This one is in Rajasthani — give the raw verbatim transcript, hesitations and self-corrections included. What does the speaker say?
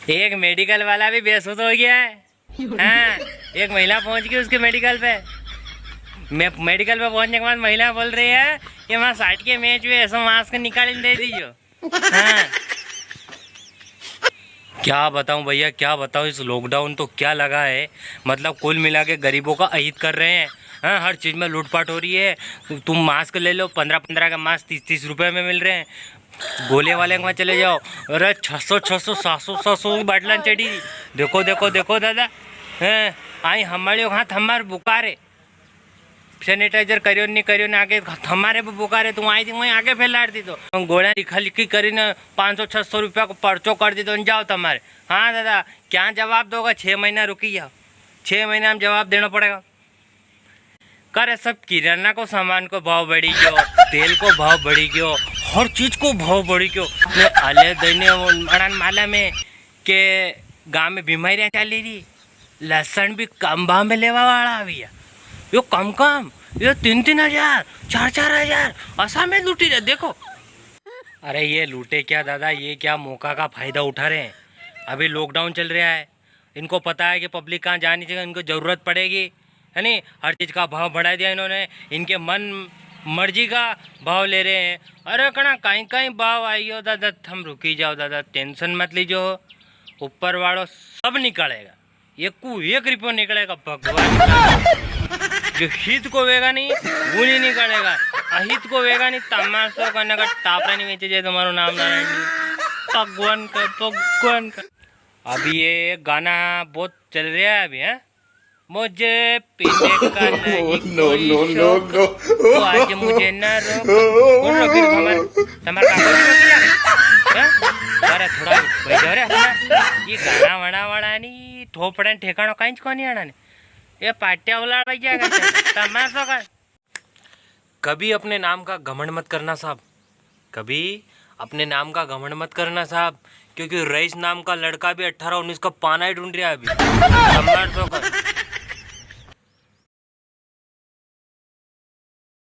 एक मेडिकल वाला भी बेसुध हो गया है। हाँ, एक महिला पहुंच गई उसके मेडिकल पे। मैं मेडिकल पे पहुंचने के बाद महिला बोल रही है कि वहाँ साठ के मैच में ऐसा मास्क निकाल दे दीजिए। हाँ। क्या बताऊं भैया, क्या बताऊं, इस लॉकडाउन तो क्या लगा है, मतलब कुल मिला के गरीबों का अहित कर रहे हैं। हाँ, हर चीज में लूटपाट हो रही है। तुम मास्क ले लो, पन्द्रह पन्द्रह का मास्क तीस तीस रुपए में मिल रहे हैं। गोले वाले के वहाँ चले जाओ, अरे छह सौ, छह सौ, सात सौ, सात सौ की बाटला चढ़ी। देखो, देखो, देखो दादा, हैं, आई हमारे हाथ हमारे बुकारे, सैनिटाइजर करियो नी करियो ने आगे थमारे पे बुकारे, तू आई थी वहीं आगे फैलाड़ दी तो गोलियां लिखा लिखी करी ने पाँच सौ छह सौ रुपया को पर्चो कर दी तो जाओ तमारे। हाँ दादा, क्या जवाब दोगा? छह महीना रुकी जाओ, छह महीना में जवाब देना पड़ेगा। करे सब किराना को सामान को भाव बढ़ी गयो, तेल को भाव बढ़ी गयो, हर चीज को भाव बढ़ी गयो। ने आले दईने अड़ान माला में के गांव में बीमारियां चाली रही, लसण भी कम भाव में लेवा वाला आवी है। यो कम कम, यो तीन तीन हजार, चार चार हजार, असा में लूटी रहे, देखो। अरे ये लूटे क्या दादा, ये क्या मौका का फायदा उठा रहे हैं। अभी लॉकडाउन चल रहा है, इनको पता है कि पब्लिक कहाँ जानी चाहिए, इनको जरूरत पड़ेगी, है नी? हर चीज का भाव बढ़ा दिया इन्होंने, इनके मन मर्जी का भाव ले रहे हैं। अरे कणा काई काई भाव आइयो दादा, थम रुकी जाओ दादा, टेंशन मत लीजो, ऊपर वालो सब निकालेगा, एक को एक रुपयो निकलेगा भगवान का। जो हित को वेगा नी, वो नी निकलेगा, अहित को वेगा नी, तमाशो करने का टापरा नी बेचे जाए तुम्हारो नाम नारायण जी। भगवान का, भगवान का। अभी ये गाना बहुत चल रहा है अभी, है? मुझे पीने का नहीं कोई शौक, तो आज मुझे ना रोक। कौन रोकी रे तमारे? तमारे काका ने रोकी है? हैं? अरे थोड़ा बैठो रे अपना। ये गाना वाना वाला नी, ठोपड़ा ठिकाणो कांई ज कोनी आना ने। ये पाटिया उलाड़ बज जाएगा। तमाशो कर। कभी अपने नाम का घमंड मत करना साहब, कभी अपने नाम का घमंड मत करना साहब, क्योंकि रईस नाम का लड़का भी अठारह उन्नीस का पाना ही ढूंढ रहा है अभी। तमाशो कर।